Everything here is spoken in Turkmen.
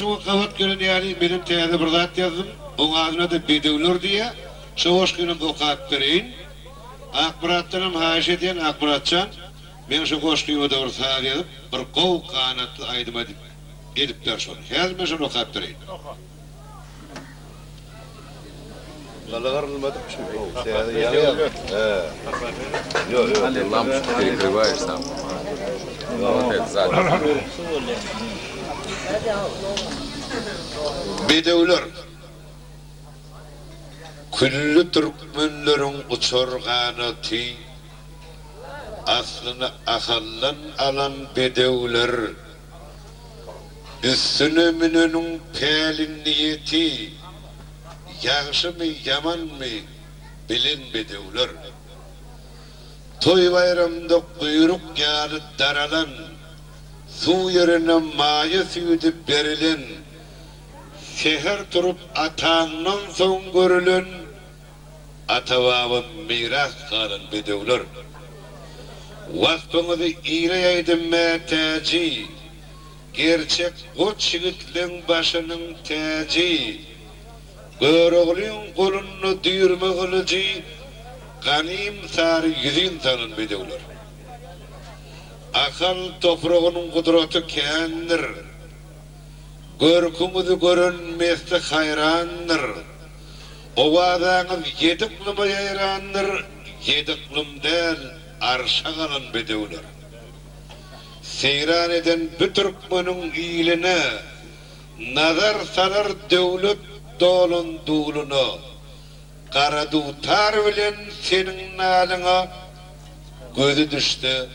Şuňa gabat gelen ýaly menem täze bir zat ýazdym. Oň adyna-da Bedewler diýýä. Şo goşgynam okap bereýin. Akmyratdanam haýyş edýän, Akmyratjan, meň şo goşgyma-da bir saz ýazyp, bir gowy ganatly aýdym aýdyp edip ber şony. Häzir men şony okap bereýin. Bedewler Külli türkmenleriň uçar ganaty, Aslyny Ahaldan alan bedewler Üstüne müneniň päli-niýeti, Ýagşymy, ýamanmy, bilen bedewler. Toý-baýramda guýruk ýaly daralan, Suw ýerine maýa süýdi berilen, Säher turup ataňdan soň görülen, Ata-baba miras galan bedewler. Waspyňyzy ile ýaýdy Mätäji, Gerçek goç ýigitleň başynyň täji. Göroglyň golunda düýrme gylyjy, Ganym sary ýüzin salan bedewler. Ahal topragynyň gudraty kändir. Görküňizi gören mesli haýrandyr. Owazaňyz ýedi yklyma ýaýrandyr, Ýedi yklym däl, arşa galan bedewler. Seýran eden bu türkmeniň iline, Nazar salar döwlet dolan duluna. Gara dutar bilen seniň nalyňa Gözi düşse.